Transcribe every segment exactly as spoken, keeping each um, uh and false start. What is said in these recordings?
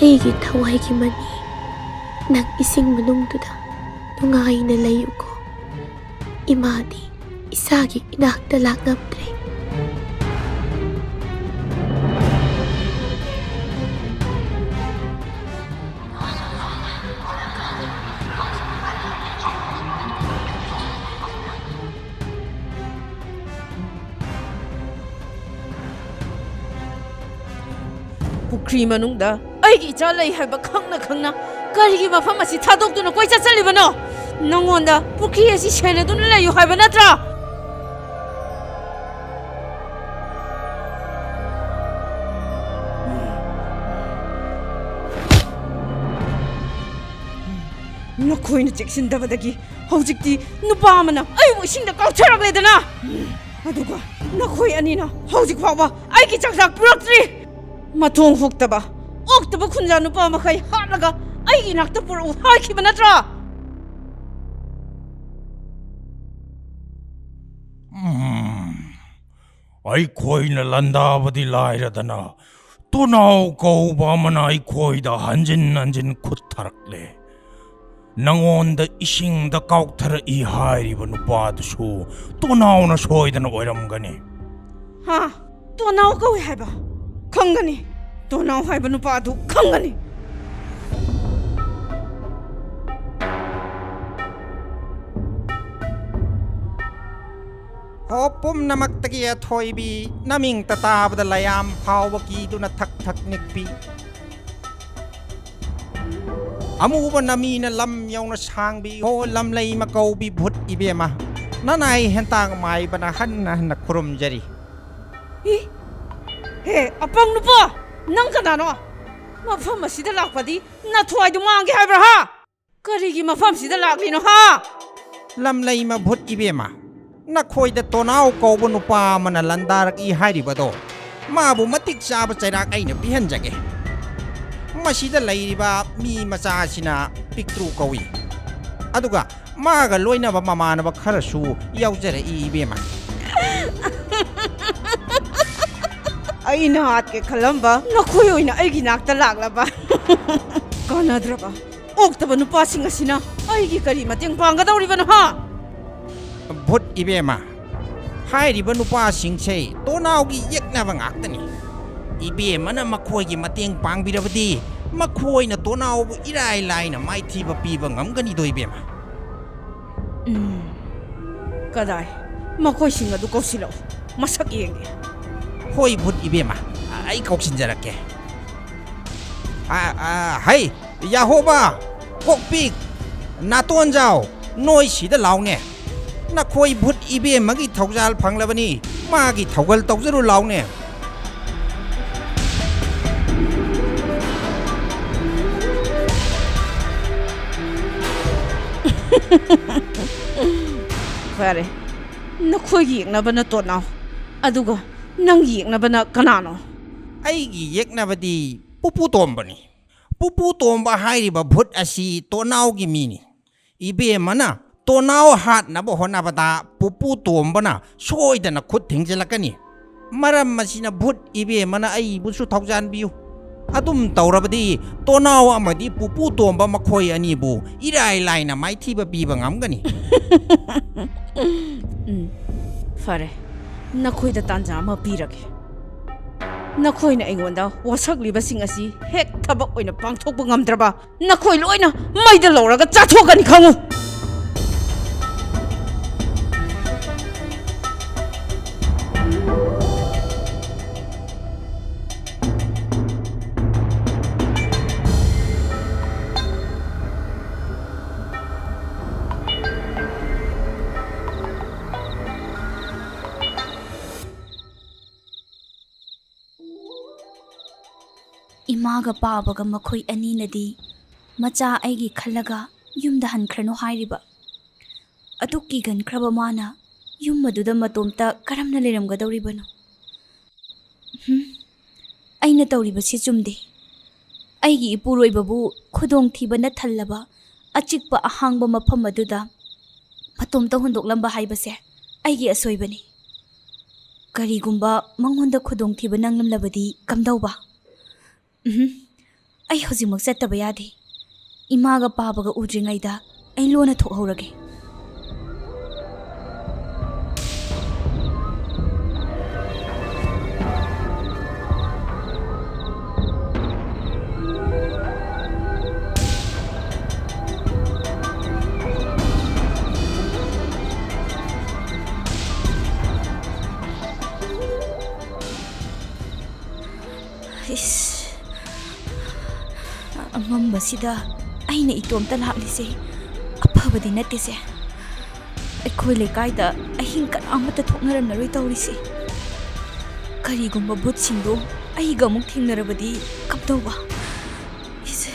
ꯑꯩꯒꯤ ꯊꯋꯥꯏꯒꯤ ꯃꯅꯤ, ꯅꯪ ꯏꯁꯤꯡ ꯃꯅꯨꯡꯗꯨꯗ ꯅꯨꯡꯉꯥꯏꯅ ꯂꯩꯌꯨꯀꯣ꯫ ꯏꯃꯥꯗꯤ ꯏꯁꯥꯒꯤ ꯏꯅꯥꯛꯇ ꯂꯥꯛꯉꯝꯗ꯭ꯔꯦ꯫ ꯄꯨꯈ꯭ꯔꯤ ꯃꯅꯨꯡꯗ ꯑꯩꯒꯤ ꯏꯆꯥ ꯂꯩ ꯍꯥꯏꯕ ꯈꯪꯅ ꯈꯪꯅ ꯀꯔꯤꯒꯤ ꯃꯐꯝ ꯑꯁꯤ ꯊꯥꯗꯣꯛꯇꯨꯅ ꯀꯣꯏꯆꯠ ꯆꯠꯂꯤꯕꯅꯣ? ꯅꯉꯣꯟꯗ ꯄꯨꯈ꯭ꯔꯤ ꯑꯁꯤ ꯁꯦꯟꯅꯗꯨꯅ ꯂꯩꯌꯨ ꯍꯥꯏꯕ ꯅꯠꯇ꯭ꯔꯥ? ꯅꯈꯣꯏꯅ ꯆꯦꯛꯁꯤꯟꯗꯕꯗꯒꯤ ꯍꯧꯖꯤꯛꯇꯤ ꯅꯨꯄꯥ ꯑꯃꯅ ꯑꯩꯕꯨ ꯏꯁꯤꯡꯗ ꯀꯥꯎꯊꯔꯛꯂꯦꯗꯅ꯫ ꯑꯗꯨꯒ ꯅꯈꯣꯏ ꯑꯅꯤꯅ ꯍꯧꯖꯤꯛ ꯐꯥꯎꯕ ꯑꯩꯒꯤ ꯆꯥꯛꯆꯥꯛ ꯄꯨꯔꯛꯇ꯭ꯔꯤ꯫ ꯃꯊꯣꯡ ꯍꯨꯛꯇꯕ, ꯑꯣꯛꯇꯕ ꯈꯨꯟꯖꯥ ꯅꯨꯄꯥ ꯃꯈꯩ ꯍꯥꯠꯂꯒ ꯑꯩꯒꯤ ꯏꯅꯥꯛꯇ ꯄꯨꯔꯛꯎ ꯍꯥꯏꯈꯤꯕ ꯅꯠꯇ꯭ꯔꯥ? ꯎꯝ, ꯑꯩꯈꯣꯏꯅ ꯂꯥꯟꯗꯥꯕꯗꯤ ꯂꯥꯏꯔꯗꯅ, ꯇꯣꯅꯥꯎ ꯀꯧꯕ ꯑꯃꯅ ꯑꯩꯈꯣꯏꯗ ꯍꯟꯖꯤꯟ ꯍꯟꯖꯤꯟ ꯈꯨꯠ ꯊꯥꯔꯛꯂꯦ꯫ ꯅꯉꯣꯟꯗ ꯏꯁꯤꯡꯗ ꯀꯥꯎꯊꯔꯛꯏ ꯍꯥꯏꯔꯤꯕ ꯅꯨꯄꯥꯗꯨꯁꯨ ꯇꯣꯅꯥꯎꯅ ꯁꯣꯏꯗꯅ ꯑꯣꯏꯔꯝꯒꯅꯤ꯫ ꯍꯥ? ꯇꯣꯅꯥꯎ ꯀꯧꯏ ꯍꯥꯏꯕ? ꯈꯪꯒꯅꯤ꯫ ꯇꯣꯅꯥꯎ ꯍꯥꯏꯕ ꯅꯨꯄꯥ ꯑꯗꯨ ꯈꯪꯒꯅꯤ꯫ ꯍꯣ ꯄꯨꯝꯅꯃꯛꯇꯒꯤ ꯑꯊꯣꯏꯕꯤ, ꯅꯃꯤꯡꯇ ꯇꯥꯕꯗ ꯂꯌꯥꯝ ꯐꯥꯎꯕ ꯀꯤꯗꯨꯅ ꯊꯛ ꯊꯛ ꯅꯤꯛꯄꯤ꯫ ꯑꯃꯨꯕ ꯅꯃꯤꯅ ꯂꯝ ꯌꯧꯅ ꯁꯥꯡꯕꯤ, ꯍꯣ ꯂꯝꯂꯩ ꯃꯀꯧꯕꯤ ꯚꯨꯠ ꯏꯕꯦꯝꯃ, ꯅꯅꯥꯏ ꯍꯦꯟꯇꯥꯡ ꯃꯥꯏꯕꯅ ꯍꯟꯅ ꯍꯟꯅ ꯈꯨꯔꯨꯝꯖꯔꯤ꯫ ꯏ? ꯍꯦ, ꯑꯄꯪ ꯅꯨꯄꯥ, ꯅꯪ ꯀꯅꯥꯅꯣ? ꯃꯐꯝ ꯑꯁꯤꯗ ꯂꯥꯛꯄꯗꯤ ꯅꯊ꯭ꯋꯥꯏꯗꯨ ꯃꯥꯡꯒꯦ ꯍꯥꯏꯕ꯭ꯔꯥ, ꯍꯥ? ꯀꯔꯤꯒꯤ ꯃꯐꯝꯁꯤꯗ ꯂꯥꯛꯂꯤꯅꯣ, ꯍꯥ? ꯂꯝꯂꯩꯃ ꯚꯨꯠ ꯏꯕꯦꯝꯃ, ꯅꯈꯣꯏꯗ ꯇꯣꯅꯥꯎ ꯀꯧꯕ ꯅꯨꯄꯥ ꯑꯃꯅ ꯂꯥꯟꯗꯥꯔꯛꯏ ꯍꯥꯏꯔꯤꯕꯗꯣ, ꯃꯥꯕꯨ ꯃꯇꯤꯛ ꯆꯥꯕ ꯆꯩꯔꯥꯛ ꯑꯩꯅ ꯄꯤꯍꯟꯖꯒꯦ꯫ ꯃꯁꯤꯗ ꯂꯩꯔꯤꯕ ꯃꯤ ꯃꯆꯥ ꯑꯁꯤꯅ ꯄꯤꯛꯇ꯭ꯔꯨ ꯀꯧꯏ, ꯑꯗꯨꯒ ꯃꯥꯒ ꯂꯣꯏꯅꯕ ꯃꯃꯥꯟꯅꯕ ꯈꯔꯁꯨ ꯌꯥꯎꯖꯔꯛꯏ, ꯏꯕꯦꯝꯃ꯫ ꯑꯩꯅ ꯍꯥꯠꯀꯦ ꯈꯜꯂꯝꯕ ꯅꯈꯣꯏ ꯑꯣꯏꯅ ꯑꯩꯒꯤ ꯅꯥꯛꯇ ꯂꯥꯛꯂꯕ꯫ ꯀꯥꯟꯅꯗ꯭ꯔꯕ ꯑꯣꯛꯇꯕ ꯅꯨꯄꯥꯁꯤꯡ ꯑꯁꯤꯅ ꯑꯩꯒꯤ ꯀꯔꯤ ꯃꯇꯦꯡ ꯄꯥꯡꯒꯗꯧꯔꯤꯕꯅꯣ, ꯍꯥ? ꯚꯨꯠ ꯏꯕꯦꯝꯃ, ꯍꯥꯏꯔꯤꯕ ꯅꯨꯄꯥꯁꯤꯡꯁꯦ ꯇꯣꯅꯥꯎꯒꯤ ꯌꯦꯛꯅꯕ ꯉꯥꯛꯇꯅꯤ꯫ ꯏꯕꯦꯝꯃꯅ ꯃꯈꯣꯏꯒꯤ ꯃꯇꯦꯡ ꯄꯥꯡꯕꯤꯔꯕꯗꯤ ꯃꯈꯣꯏꯅ ꯇꯣꯅꯥꯎꯕꯨ ꯏꯔꯥꯏ ꯂꯥꯏꯅ ꯃꯥꯏꯊꯤꯕ ꯄꯤꯕ ꯉꯝꯒꯅꯤꯗꯣ, ꯏꯕꯦꯝꯃ꯫ ꯎꯝ, ꯀꯗꯥꯏ? ꯃꯈꯣꯏꯁꯤꯡ ꯑꯗꯨ ꯀꯧꯁꯤꯜꯂꯛꯎ, ꯃꯁꯛ ꯌꯦꯡꯒꯦ꯫ ꯍꯣꯏ, ꯚꯨꯠ ꯏꯕꯦꯝꯃ, ꯑꯩ ꯀꯧꯁꯤꯟꯖꯔꯛꯀꯦ꯫ ꯑ, ꯑ, ꯍꯩ, ꯌꯥꯍꯣꯕ, ꯀꯣꯛꯄꯤꯛ, ꯅꯥꯇꯣꯟꯖꯥꯎ, ꯅꯣꯏ ꯁꯤꯗ ꯂꯥꯎꯅꯦ꯫ ꯅꯈꯣꯏ ꯚꯨꯠ ꯏꯕꯦꯝꯃꯒꯤ ꯊꯧꯖꯥꯜ ꯐꯪꯂꯕꯅꯤ, ꯃꯥꯒꯤ ꯊꯧꯒꯜ ꯇꯧꯖꯔꯨ ꯂꯥꯎꯅꯦ꯫ ꯐꯔꯦ, ꯅꯈꯣꯏꯒꯤ ꯌꯦꯛꯅꯕꯅ ꯇꯣꯅꯥꯎ, ꯑꯗꯨꯒ ꯅꯪꯒꯤ ꯌꯦꯛꯅꯕꯅ ꯀꯅꯥꯅꯣ? ꯑꯩꯒꯤ ꯌꯦꯛꯅꯕꯗꯤ ꯄꯨꯄꯨ ꯇꯣꯝꯕꯅꯤ꯫ ꯄꯨꯄꯨ ꯇꯣꯝꯕ ꯍꯥꯏꯔꯤꯕ ꯚꯨꯠ ꯑꯁꯤ ꯇꯣꯅꯥꯎꯒꯤ ꯃꯤꯅꯤ꯫ ꯏꯕꯦꯝꯃꯅ ꯇꯣꯅꯥꯎ ꯍꯥꯠꯅꯕ ꯍꯣꯠꯅꯕꯗ ꯄꯨꯄꯨ ꯇꯣꯝꯕꯅ ꯁꯣꯏꯗꯅ ꯈꯨꯠ ꯊꯤꯡꯖꯤꯜꯂꯛꯀꯅꯤ꯫ ꯃꯔꯝ ꯑꯁꯤꯅ ꯚꯨꯠ ꯏꯕꯦꯝꯃꯅ ꯑꯩꯕꯨꯁꯨ ꯊꯧꯖꯥꯟꯕꯤꯌꯨ꯫ ꯑꯗꯨꯝ ꯇꯧꯔꯕꯗꯤ ꯇꯣꯅꯥꯎ ꯑꯃꯗꯤ ꯄꯨꯄꯨ ꯇꯣꯝꯕ ꯃꯈꯣꯏ ꯑꯅꯤꯕꯨ ꯏꯔꯥꯏ ꯂꯥꯏꯅ ꯃꯥꯏꯊꯤꯕ ꯄꯤꯕ ꯉꯝꯒꯅꯤ꯫ ꯎꯝ, ꯐꯔꯦ, ꯅꯈꯣꯏꯗ ꯇꯥꯟꯖꯥ ꯑꯃ ꯄꯤꯔꯒꯦ꯫ ꯅꯈꯣꯏꯅ ꯑꯩꯉꯣꯟꯗ ꯋꯥꯁꯛꯂꯤꯕꯁꯤꯡ ꯑꯁꯤ ꯍꯦꯛ ꯊꯕꯛ ꯑꯣꯏꯅ ꯄꯥꯡꯊꯣꯛꯄ ꯉꯝꯗ꯭ꯔꯕ, ꯅꯈꯣꯏ ꯂꯣꯏꯅ ꯃꯩꯗ ꯂꯧꯔꯒ ꯆꯥꯊꯣꯛꯀꯅꯤ, ꯈꯪꯉꯨ꯫ ꯏꯃꯥ꯫ ꯏꯃꯥꯒ ꯄꯥꯕꯒ ꯃꯈꯣꯏ ꯑꯅꯤꯅꯗꯤ ꯃꯆꯥ ꯑꯩꯒꯤ ꯈꯜꯂꯒ ꯌꯨꯝꯗ ꯍꯟꯈ꯭ꯔꯅꯨ ꯍꯥꯏꯔꯤꯕ꯫ ꯑꯗꯨꯛ ꯀꯤꯒꯟꯈ꯭ꯔꯕ ꯃꯥꯅ ꯌꯨꯝ ꯑꯗꯨꯗ ꯃꯇꯣꯝꯇ ꯀꯔꯝꯅ ꯂꯩꯔꯝꯒꯗꯧꯔꯤꯕꯅꯣ? ꯍꯨꯝ, ꯑꯩꯅ ꯇꯧꯔꯤꯕꯁꯤ ꯆꯨꯝꯗꯦ꯫ ꯑꯩꯒꯤ ꯏꯄꯨꯔꯣꯏꯕꯕꯨ ꯈꯨꯗꯣꯡꯊꯤꯕꯅ ꯊꯜꯂꯕ ꯑꯆꯤꯛꯄ ꯑꯍꯥꯡꯕ ꯃꯐꯝ ꯑꯗꯨꯗ ꯃꯇꯣꯝꯇ ꯍꯨꯟꯗꯣꯛꯂꯝꯕ ꯍꯥꯏꯕꯁꯦ ꯑꯩꯒꯤ ꯑꯁꯣꯏꯕꯅꯤ꯫ ꯀꯔꯤꯒꯨꯝꯕ ꯃꯉꯣꯟꯗ ꯈꯨꯗꯣꯡꯊꯤꯕ ꯅꯪꯂꯝꯂꯕꯗꯤ ꯀꯝꯗꯧꯕ? ꯎꯝꯍꯨꯝ, ꯑꯩ ꯍꯧꯖꯤꯛꯃꯛ ꯆꯠꯇꯕ ꯌꯥꯗꯦ꯫ ꯏꯃꯥꯒ ꯄꯥꯕꯒ ꯎꯗ꯭ꯔꯤꯉꯩꯗ ꯑꯩ ꯂꯣꯟꯅ ꯊꯣꯛꯍꯧꯔꯒꯦ꯫ ꯏꯁ, ꯑꯃꯝꯕꯁꯤꯗ ꯑꯩꯅ ꯏꯇꯣꯝꯇ ꯂꯥꯛꯂꯤꯁꯦ ꯑꯐꯕꯗꯤ ꯅꯠꯇꯦꯁꯦ꯫ ꯑꯩꯈꯣꯏ ꯂꯩꯀꯥꯏꯗ ꯑꯍꯤꯡ ꯀꯅꯥ ꯑꯃꯠꯇ ꯊꯣꯛꯅꯔꯝꯂꯔꯣꯏ ꯇꯧꯔꯤꯁꯦ꯫ ꯀꯔꯤꯒꯨꯝꯕ ꯚꯨꯠꯁꯤꯡꯗꯣ ꯑꯩꯒ ꯑꯃꯨꯛ ꯊꯦꯡꯅꯔꯕꯗꯤ ꯀꯝꯗꯧꯕ? ꯏꯁ꯫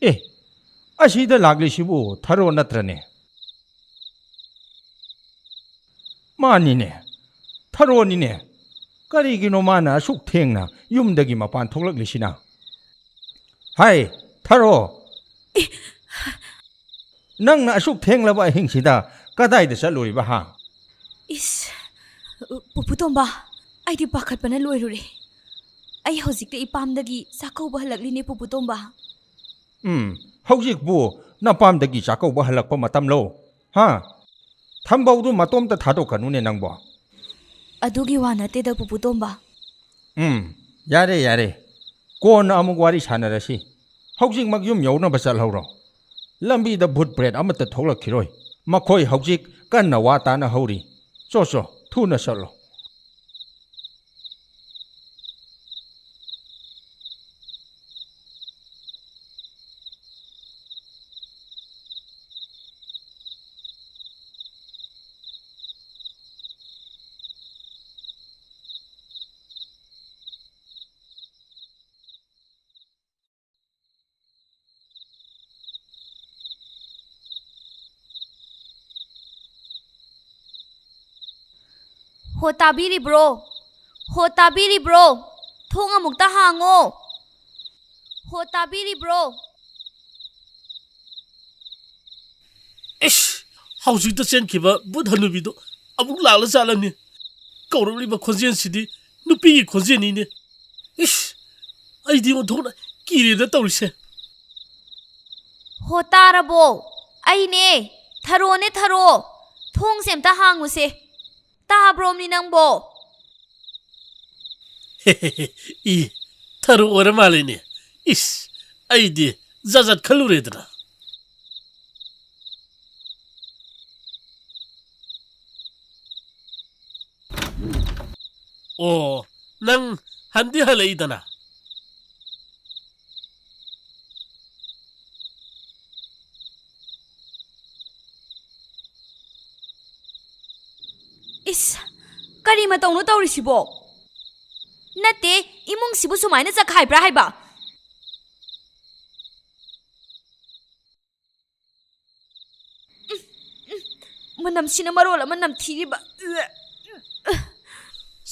ꯑꯦ, ꯑꯁꯤꯗ ꯂꯥꯛꯂꯤꯁꯤꯕꯨ ꯊꯔꯣ ꯅꯠꯇ꯭ꯔꯅꯦ? ꯃꯥꯅꯤꯅꯦ, ꯊꯔꯣꯅꯤꯅꯦ꯫ ꯀꯔꯤꯒꯤꯅꯣ ꯃꯥꯅ ꯑꯁꯨꯛ ꯊꯦꯡꯅ ꯌꯨꯝꯗꯒꯤ ꯃꯄꯥꯟ ꯊꯣꯛꯂꯛꯂꯤꯁꯤꯅ? ꯍꯥꯏ, ꯊꯔꯣ! ꯅꯪꯅ ꯑꯁꯨꯛ ꯊꯦꯡꯂꯕ ꯑꯍꯤꯡꯁꯤꯗ ꯀꯗꯥꯏꯗ ꯆꯠꯂꯨꯔꯤꯕ, ꯍꯥ? ꯏꯁ, ꯄꯨꯄꯨ ꯇꯣꯝꯕ, ꯑꯩꯗꯤ ꯄꯥꯈꯠꯄꯅ ꯂꯣꯏꯔꯨꯔꯦ꯫ ꯑꯩ ꯍꯧꯖꯤꯛꯇ ꯏꯄꯥꯝꯗꯒꯤ ꯆꯥꯛꯀꯧꯕ ꯍꯜꯂꯛꯂꯤꯅꯦ, ꯄꯨꯄꯨ ꯇꯣꯝꯕ꯫ ꯎꯝ, ꯍꯧꯖꯤꯛꯄꯨ ꯅꯄꯥꯝꯗꯒꯤ ꯆꯥꯛꯀꯧꯕ ꯍꯜꯂꯛꯄ ꯃꯇꯝꯂꯣ? ꯍꯥ? ꯊꯝꯕꯧꯗꯨ ꯃꯇꯣꯝꯇ ꯊꯥꯗꯣꯛꯀꯅꯨꯅꯦ ꯅꯪꯕꯣ꯫ ꯑꯗꯨꯒꯤ ꯋꯥ ꯅꯠꯇꯦꯗ, ꯄꯨꯄꯨ ꯇꯣꯝꯕ꯫ ꯎꯝ, ꯌꯥꯔꯦ, ꯌꯥꯔꯦ꯫ ꯀꯣꯟꯅ ꯑꯃꯨꯛ ꯋꯥꯔꯤ ꯁꯥꯟꯅꯔꯁꯤ꯫ ꯍꯧꯖꯤꯛꯃꯛ ꯌꯨꯝ ꯌꯧꯅꯕ ꯆꯠꯍꯧꯔꯣ꯫ ꯂꯝꯕꯤꯗ ꯚꯨꯠ ꯄ꯭ꯔꯦꯠ ꯑꯃꯠꯇ ꯊꯣꯛꯂꯛꯈꯤꯔꯣꯏ꯫ ꯃꯈꯣꯏ ꯍꯧꯖꯤꯛ ꯀꯟꯅ ꯋꯥ ꯇꯥꯅꯍꯧꯔꯤ꯫ ꯆꯣ, ꯆꯣ, ꯊꯨꯅ ꯆꯠꯂꯣ꯫ ꯍꯣ, ꯇꯥꯕꯤꯔꯤꯕ꯭ꯔꯣ? ꯍꯣ, ꯇꯥꯕꯤꯔꯤꯕ꯭ꯔꯣ? ꯊꯣꯡ ꯑꯃꯨꯛꯇ ꯍꯥꯡꯉꯣ꯫ ꯍꯣ, ꯇꯥꯕꯤꯔꯤꯕ꯭ꯔꯣ? ꯏꯁ! ꯍꯧꯖꯤꯛꯇ ꯆꯦꯟꯈꯤꯕ ꯚꯨꯠ ꯍꯅꯨꯕꯤꯗꯣ ꯑꯃꯨꯛ ꯂꯥꯛꯂ ꯖꯥꯠꯂꯅꯦ? ꯀꯧꯔꯛꯂꯤꯕ ꯈꯣꯟꯖꯦꯜꯁꯤꯗꯤ ꯅꯨꯄꯤꯒꯤ ꯈꯣꯟꯖꯦꯜꯅꯤꯅꯦ꯫ ꯏꯁ! ꯑꯩꯗꯤ ꯑꯣꯟꯊꯣꯛꯅ ꯀꯤꯔꯦꯗ ꯇꯧꯔꯤꯁꯦ꯫ ꯍꯣ, ꯇꯥꯔꯕꯣ? ꯑꯩꯅꯦ, ꯊꯔꯣꯅꯦ, ꯊꯔꯣ꯫ ꯊꯣꯡꯁꯦ ꯑꯝꯇ ꯍꯥꯡꯉꯨꯁꯦ꯫ ꯇꯥꯕ꯭ꯔꯣꯃꯤ ꯅꯪꯕꯣ? ꯏ, ꯊꯔꯣ ꯑꯣꯏꯔ ꯃꯥꯜꯂꯦꯅꯦ꯫ ꯏꯁ, ꯑꯩꯗꯤ ꯖꯥꯠ ꯖꯥꯠ ꯈꯜꯂꯨꯔꯦꯗꯅ꯫ ꯑꯣ, ꯅꯪ ꯍꯟꯗꯤ ꯍꯜꯂꯛꯏꯗꯅ꯫ ꯏꯁ, ꯀꯔꯤ ꯃꯇꯧꯅꯣ ꯇꯧꯔꯤꯁꯤꯕꯣ? ꯅꯠꯇꯦ, ꯏꯃꯨꯡꯁꯤꯕꯨ ꯁꯨꯃꯥꯏꯅ ꯆꯈꯥꯏꯕ꯭ꯔꯥ ꯍꯥꯏꯕ? ꯎꯝ, ꯎꯝ, ꯃꯅꯝꯁꯤꯅ ꯃꯔꯣꯜ ꯑꯃ ꯅꯝꯊꯤꯔꯤꯕ꯫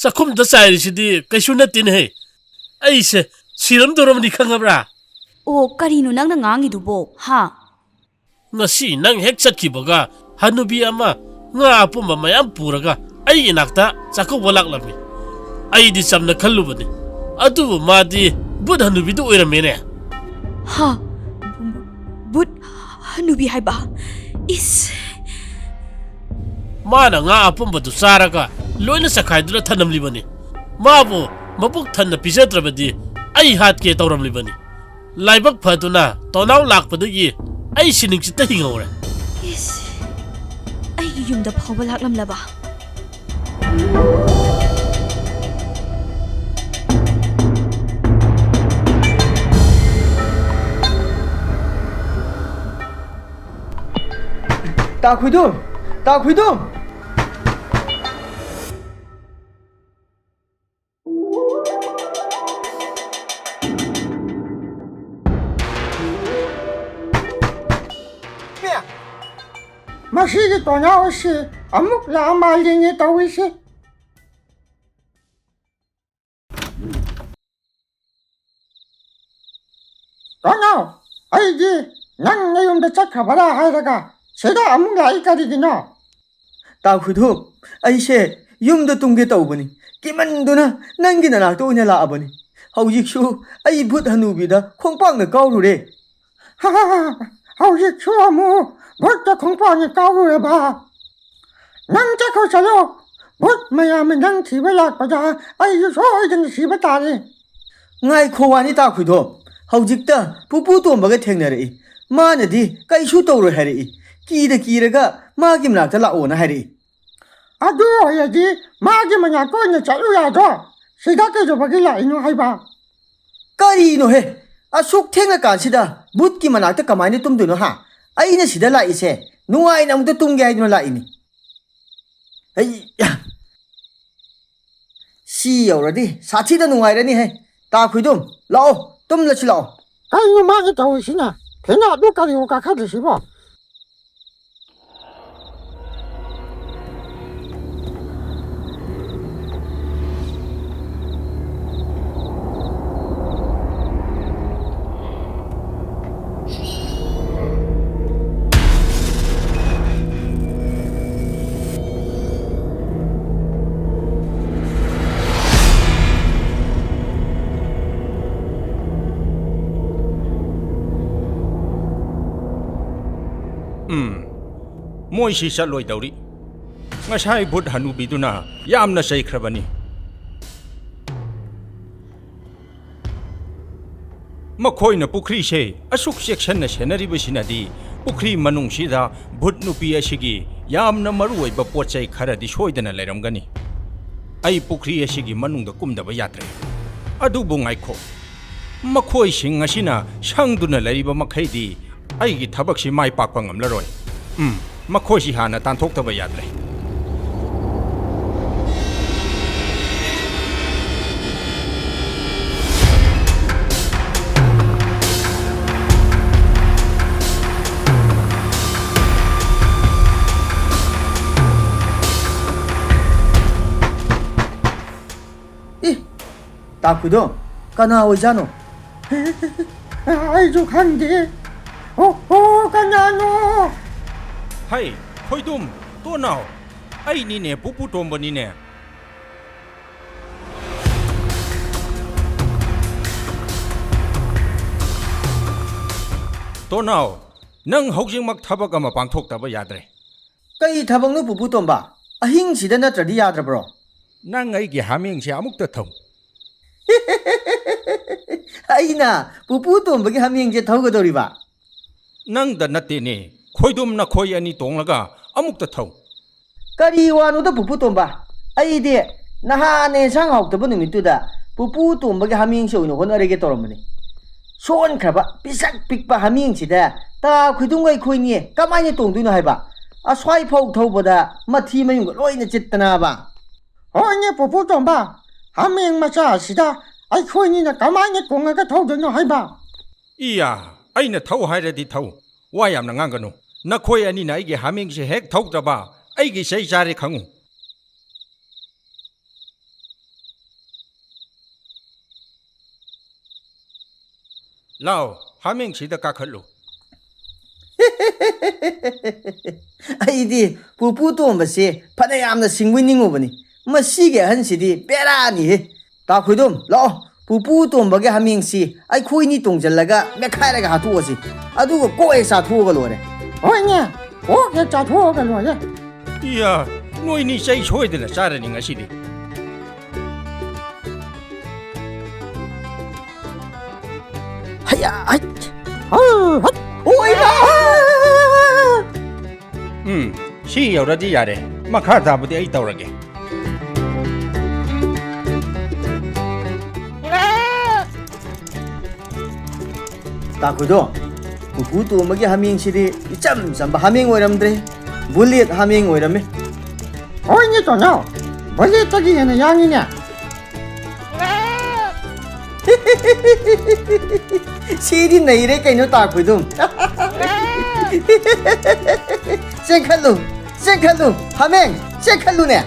ꯆꯥꯛꯈꯨꯝꯗ ꯆꯥꯏꯔꯤꯁꯤꯗꯤ ꯀꯩꯁꯨ ꯅꯠꯇꯦꯅꯦꯍꯦ꯫ ꯑꯩꯁꯦ ꯁꯤꯔꯝꯗꯧꯔꯕꯅꯤ ꯈꯪꯉꯕ꯭ꯔꯥ? ꯑꯣ, ꯀꯔꯤꯅꯣ ꯅꯪꯅ ꯉꯥꯡꯉꯤꯗꯨꯕꯣ? ꯍꯥ? ꯉꯁꯤ ꯅꯪ ꯍꯦꯛ ꯆꯠꯈꯤꯕꯒ ꯍꯅꯨꯕꯤ ꯑꯃ ꯉꯥ ꯑꯄꯨꯝꯕ ꯃꯌꯥꯝ ꯄꯨꯔꯒ ꯑꯩꯒꯤ ꯅꯥꯛꯇ ꯆꯥꯛꯀꯧꯕ ꯂꯥꯛꯂꯝꯃꯤ꯫ ꯑꯩꯗꯤ ꯆꯝꯅ ꯈꯜꯂꯨꯕꯅꯤ, ꯑꯗꯨꯕꯨ ꯃꯥꯗꯤ ꯚꯨꯠ ꯍꯅꯨꯕꯤꯗꯨ ꯑꯣꯏꯔꯝꯃꯦꯅꯦ꯫ ꯍꯥ? ꯚꯨꯠ ꯍꯅꯨꯕꯤ ꯍꯥꯏꯕ? ꯏꯁ! ꯃꯥꯅ ꯉꯥ ꯑꯄꯨꯝꯕꯗꯨ ꯆꯥꯔꯒ ꯂꯣꯏꯅ ꯆꯈꯥꯏꯗꯨꯅ ꯊꯅꯝꯂꯤꯕꯅꯤ꯫ ꯃꯥꯕꯨ ꯃꯕꯨꯛ ꯊꯟꯅ ꯄꯤꯖꯗ꯭ꯔꯕꯗꯤ ꯑꯩ ꯍꯥꯠꯀꯦ ꯇꯧꯔꯝꯂꯤꯕꯅꯤ꯫ ꯂꯥꯏꯕꯛ ꯐꯗꯨꯅ ꯇꯣꯅꯥꯎ ꯂꯥꯛꯄꯗꯒꯤ ꯑꯩ ꯁꯤꯅꯤꯡꯆꯤꯠꯇ ꯍꯤꯡꯍꯧꯔꯦ꯫ ꯏꯁ! ꯑꯩꯒꯤ ꯌꯨꯝꯗ ꯐꯥꯎꯕ ꯂꯥꯛꯂꯝꯂꯕ? ꯇꯥ ꯈꯨꯏꯗꯨꯝ! ꯇꯥ ꯈꯨꯏꯗꯨꯝ! ꯃꯁꯤꯒꯤ ꯇꯣꯅꯥꯎ ꯑꯁꯤ ꯑꯃꯨꯛ ꯂꯥꯛꯑ ꯃꯥꯜꯂꯤꯅꯦ ꯇꯧꯔꯤꯁꯦ꯫ ꯇꯣꯅꯥꯎ, ꯑꯩꯗꯤ ꯅꯪ ꯅꯌꯨꯝꯗ ꯆꯠꯈ꯭ꯔꯕꯔꯥ ꯍꯥꯏꯔꯒ ꯁꯤꯗ ꯑꯃꯨꯛ ꯂꯥꯛꯏ ꯀꯔꯤꯒꯤꯅꯣ? ꯇꯥ ꯈꯨꯏꯗꯨꯝ, ꯑꯩꯁꯦ ꯌꯨꯝꯗ ꯇꯨꯝꯒꯦ ꯇꯧꯕꯅꯤ꯫ ꯀꯤꯃꯟꯗꯨꯅ ꯅꯪꯒꯤ ꯅꯅꯥꯛꯇ ꯑꯣꯏꯅ ꯂꯥꯛꯑꯕꯅꯤ꯫ ꯍꯧꯖꯤꯛꯁꯨ ꯑꯩ ꯚꯨꯠ ꯍꯅꯨꯕꯤꯗ ꯈꯣꯡꯄꯥꯛꯅ ꯀꯥꯎꯔꯨꯔꯦ꯫ ꯍꯧꯖꯤꯛꯁꯨ ꯑꯃꯨꯛ ꯚꯨꯠꯇ ꯈꯣꯡꯄꯥꯛꯅ ꯀꯥꯎꯔꯨꯔꯕ? ꯅꯪ ꯆꯠꯈ꯭ꯔꯣ ꯆꯠꯂꯣ꯫ ꯚꯨꯠ ꯃꯌꯥꯝꯅ ꯅꯪ ꯊꯤꯕ ꯂꯥꯛꯄꯗ ꯑꯩꯁꯨ ꯁꯣꯏꯗꯅ ꯁꯤꯕ ꯇꯥꯔꯦ꯫ ꯉꯥꯏꯈꯣ ꯋꯥꯅꯤ ꯇꯥ ꯈꯨꯏꯗꯨꯝ꯫ ꯍꯧꯖꯤꯛꯇ ꯄꯨꯄꯨ ꯇꯣꯝꯕꯒ ꯊꯦꯡꯅꯔꯛꯏ꯫ ꯃꯥꯅꯗꯤ ꯀꯩꯁꯨ ꯇꯧꯔꯣꯏ ꯍꯥꯏꯔꯛꯏ꯫ ꯀꯤꯗ ꯀꯤꯔꯒ ꯃꯥꯒꯤ ꯃꯅꯥꯛꯇ ꯂꯥꯛꯑꯣꯅ ꯍꯥꯏꯔꯛꯏ꯫ ꯑꯗꯨ ꯑꯣꯏꯔꯗꯤ ꯃꯥꯒꯤ ꯃꯅꯥꯛꯇ ꯑꯣꯏꯅ ꯆꯠꯂꯨ ꯌꯥꯗ꯭ꯔꯣ? ꯁꯤꯗ ꯀꯩꯗꯧꯕꯒꯤ ꯂꯥꯛꯏꯅꯣ ꯍꯥꯏꯕ? ꯀꯔꯤꯅꯣꯍꯦ? ꯑꯁꯨꯛ ꯊꯦꯡꯉꯀꯥꯟꯁꯤꯗ ꯚꯨꯠꯀꯤ ꯃꯅꯥꯛꯇ ꯀꯃꯥꯏꯅ ꯇꯨꯝꯗꯣꯏꯅꯣ ꯍꯥ? ꯑꯩꯅ ꯁꯤꯗ ꯂꯥꯛꯏꯁꯦ ꯅꯨꯡꯉꯥꯏꯅ ꯑꯃꯨꯛꯇ ꯇꯨꯝꯒꯦ ꯍꯥꯏꯗꯨꯅ ꯂꯥꯛꯏꯅꯤ꯫ ꯑꯩ, ꯁꯤ ꯌꯧꯔꯗꯤ ꯁꯥꯊꯤꯗ ꯅꯨꯡꯉꯥꯏꯔꯅꯤꯍꯦ꯫ ꯇꯥ ꯈꯨꯏꯗꯨꯝ, ꯂꯥꯛꯑꯣ, ꯇꯨꯝꯂꯁꯤ ꯂꯥꯛꯑꯣ꯫ ꯀꯩꯅꯣ ꯃꯥꯒꯤ ꯇꯧꯔꯤꯁꯤꯅ? ꯐꯦꯅꯥꯠꯂꯨ ꯀꯔꯤꯑꯣ ꯀꯥꯈꯠꯂꯤꯁꯤꯕꯣ? ꯃꯣꯏꯁꯤ ꯆꯠꯂꯣꯏꯗꯧꯔꯤ꯫ ꯉꯁꯥꯏ ꯚꯨꯠ ꯍꯅꯨꯕꯤꯗꯨꯅ ꯌꯥꯝꯅ ꯆꯩꯈ꯭ꯔꯕꯅꯤ꯫ ꯃꯈꯣꯏꯅ ꯄꯨꯈ꯭ꯔꯤꯁꯦ ꯑꯁꯨꯛ ꯆꯦꯛꯁꯤꯟꯅ ꯁꯦꯟꯅꯔꯤꯕꯁꯤꯅꯗꯤ ꯄꯨꯈ꯭ꯔꯤ ꯃꯅꯨꯡꯁꯤꯗ ꯚꯨꯠ ꯅꯨꯄꯤ ꯑꯁꯤꯒꯤ ꯌꯥꯝꯅ ꯃꯔꯨꯑꯣꯏꯕ ꯄꯣꯠ ꯆꯩ ꯈꯔꯗꯤ ꯁꯣꯏꯗꯅ ꯂꯩꯔꯝꯒꯅꯤ꯫ ꯑꯩ ꯄꯨꯈ꯭ꯔꯤ ꯑꯁꯤꯒꯤ ꯃꯅꯨꯡꯗ ꯀꯨꯝꯗꯕ ꯌꯥꯗ꯭ꯔꯦ꯫ ꯑꯗꯨꯕꯨ ꯉꯥꯏꯈꯣ, ꯃꯈꯣꯏꯁꯤꯡ ꯑꯁꯤꯅ ꯁꯪꯗꯨꯅ ꯂꯩꯔꯤꯕ ꯃꯈꯩꯗꯤ ꯑꯩꯒꯤ ꯊꯕꯛꯁꯤ ꯃꯥꯏ ꯄꯥꯛꯄ ꯉꯝꯂꯔꯣꯏ꯫ ꯎꯝ, ꯃꯈꯣꯏꯁꯤ ꯍꯥꯟꯅ ꯇꯥꯟꯊꯣꯛꯇꯕ ꯌꯥꯗ꯭ꯔꯦ꯫ ꯑꯦ, ꯇꯥ ꯈꯣꯏꯗꯣꯝ, ꯀꯅꯥ ꯑꯣꯏꯖꯥꯠꯅꯣ? ꯑꯩꯁꯨ ꯈꯪꯗꯦ꯫ ꯑꯣ, ꯑꯣ, ꯀꯅꯥꯅꯣ? ꯍꯩ, ꯈꯣꯏꯗꯨꯝ, ꯇꯣꯅꯥꯎ, ꯑꯩꯅꯤꯅꯦ, ꯄꯨꯄꯨ ꯇꯣꯝꯕꯅꯤꯅꯦ꯫ ꯇꯣꯅꯥꯎ, ꯅꯪ ꯍꯧꯖꯤꯛꯃꯛ ꯊꯕꯛ ꯑꯃ ꯄꯥꯡꯊꯣꯛꯇꯕ ꯌꯥꯗ꯭ꯔꯦ꯫ ꯀꯩ ꯊꯕꯛꯅꯣ, ꯄꯨꯄꯨ ꯇꯣꯝꯕ? ꯑꯍꯤꯡꯁꯤꯗ ꯅꯠꯇ꯭ꯔꯗꯤ ꯌꯥꯗ꯭ꯔꯕ꯭ꯔꯣ? ꯅꯪ ꯑꯩꯒꯤ ꯍꯥꯃꯦꯡꯁꯦ ꯑꯃꯨꯛꯇ ꯊꯧ꯫ ꯑꯩꯅ ꯄꯨꯄꯨ ꯇꯣꯝꯕꯒꯤ ꯍꯥꯃꯦꯡꯁꯦ ꯊꯧꯒꯗꯧꯔꯤꯕ? ꯅꯪꯗ ꯅꯠꯇꯦꯅꯦ, ꯈꯣꯏꯗꯨꯝ ꯅꯈꯣꯏ ꯑꯅꯤ ꯇꯣꯡꯂꯒ ꯑꯃꯨꯛꯇ ꯊꯧ꯫ ꯀꯔꯤ ꯋꯥꯅꯣꯗ, ꯄꯨꯄꯨ ꯇꯣꯝꯕ? ꯑꯩꯗꯤ ꯅꯍꯥꯟꯅ ꯑꯦꯟꯁꯥꯡ ꯍꯥꯎꯇꯕ ꯅꯨꯃꯤꯠꯇꯨꯗ ꯄꯨꯄꯨ ꯇꯣꯝꯕꯒꯤ ꯍꯥꯃꯦꯡꯁꯦ ꯑꯣꯏꯅ ꯍꯣꯠꯅꯔꯒꯦ ꯇꯧꯔꯝꯕꯅꯤ꯫ ꯁꯣꯟꯈ꯭ꯔꯕ ꯄꯤꯁꯛ ꯄꯤꯛꯄ ꯍꯥꯃꯦꯡꯁꯤꯗ ꯇꯥ ꯈꯣꯏꯗꯨꯝꯒ ꯑꯩꯈꯣꯏꯅꯤ ꯀꯃꯥꯏꯅ ꯇꯣꯡꯗꯣꯏꯅꯣ ꯍꯥꯏꯕ? ꯑꯁ꯭ꯋꯥꯏꯐꯥꯎ ꯊꯧꯕꯗ ꯃꯊꯤ ꯃꯌꯨꯡꯒ ꯂꯣꯏꯅ ꯆꯤꯠꯇꯅꯕ꯫ ꯍꯣꯏꯅꯦ, ꯄꯨꯄꯨ ꯇꯣꯝꯕ, ꯍꯥꯃꯦꯡ ꯃꯆꯥ ꯑꯁꯤꯗ ꯑꯩꯈꯣꯏꯅꯤꯅ ꯀꯃꯥꯏꯅ ꯇꯣꯡꯉꯒ ꯊꯧꯗꯣꯏꯅꯣ ꯍꯥꯏꯕ? ꯏꯌꯥ, ꯑꯩꯅ ꯊꯧ ꯍꯥꯏꯔꯗꯤ ꯊꯧ꯫ ꯋꯥ ꯌꯥꯝꯅ ꯉꯥꯡꯒꯅꯨ꯫ ꯅꯈꯣꯏ ꯑꯅꯤꯅ ꯑꯩꯒꯤ ꯍꯥꯃꯦꯡꯁꯦ ꯍꯦꯛ ꯊꯧꯗ꯭ꯔꯕ, ꯑꯩꯒꯤ ꯆꯩ ꯆꯥꯔꯦ ꯈꯪꯉꯨ꯫ ꯂꯥꯎ, ꯍꯥꯃꯦꯡꯁꯤꯗ ꯀꯥꯈꯠꯂꯨ꯫ ꯑꯩꯗꯤ ꯄꯨꯄꯨ ꯇꯣꯝꯕꯁꯦ ꯐꯅ ꯌꯥꯝꯅ ꯁꯤꯡꯕꯣꯏ ꯅꯤꯡꯉꯨꯕꯅꯤ꯫ ꯃꯁꯤꯒꯤ ꯑꯍꯟꯁꯤꯗꯤ ꯕꯦꯔꯥꯅꯤꯍꯦ꯫ ꯇꯥ ꯈꯣꯏꯗꯨꯝ, ꯂꯥꯛꯑꯣ, ꯄꯨꯄꯨ ꯇꯣꯝꯕꯒꯤ ꯍꯥꯃꯦꯡꯁꯤ ꯑꯩꯈꯣꯏꯅꯤ ꯇꯣꯡꯖꯜꯂꯒ ꯃꯦꯠꯈꯥꯏꯔꯒ ꯍꯥꯠꯇꯣꯛꯑꯁꯤ꯫ ꯑꯗꯨꯒ ꯀꯣꯛ ꯍꯦꯛ ꯆꯥꯊꯣꯛꯑꯒ ꯂꯣꯏꯔꯦ꯫ ꯍꯣꯏꯅꯦ, ꯑꯣꯛ ꯍꯦꯛ ꯆꯥꯊꯣꯛꯑꯒ ꯂꯣꯏꯔꯦ꯫ ꯏꯌꯥ, ꯅꯣꯏꯅꯤ ꯆꯩ ꯁꯣꯏꯗꯅ ꯆꯥꯔꯅꯤ ꯉꯁꯤꯗꯤ꯫ ꯍꯩꯌꯥ, ꯍꯩ, ꯍꯥ, ꯍꯠ, ꯑꯣꯏꯃꯥ! ꯎꯝ, ꯁꯤ ꯌꯧꯔꯗꯤ ꯌꯥꯔꯦ꯫ ꯃꯈꯥ ꯇꯥꯕꯗꯤ ꯑꯩ ꯇꯧꯔꯒꯦ꯫ ꯇꯥ ꯈꯣꯏꯗꯣ, ꯀꯨꯀꯨ ꯇꯣꯝꯕꯒꯤ ꯍꯥꯃꯦꯡꯁꯤꯗꯤ ꯏꯆꯝ ꯆꯝꯕ ꯍꯥꯃꯦꯡ ꯑꯣꯏꯔꯝꯗ꯭ꯔꯦ, ꯕꯨꯂꯦꯠ ꯍꯥꯃꯦꯡ ꯑꯣꯏꯔꯝꯃꯦ꯫ ꯍꯣꯏꯅꯦ ꯇꯣꯟꯖꯥꯎ, ꯕꯨꯂꯦꯠꯇꯒꯤ ꯍꯦꯟꯅ ꯌꯥꯡꯉꯤꯅꯦ꯫ ꯁꯤꯗꯤ ꯅꯩꯔꯦ ꯀꯩꯅꯣ ꯇꯥ ꯈꯣꯏꯗꯨꯝ꯫ ꯆꯦꯟꯈꯠꯂꯨ, ꯆꯦꯟꯈꯠꯂꯨ, ꯍꯥꯃꯦꯡ, ꯆꯦꯟꯈꯠꯂꯨꯅꯦ꯫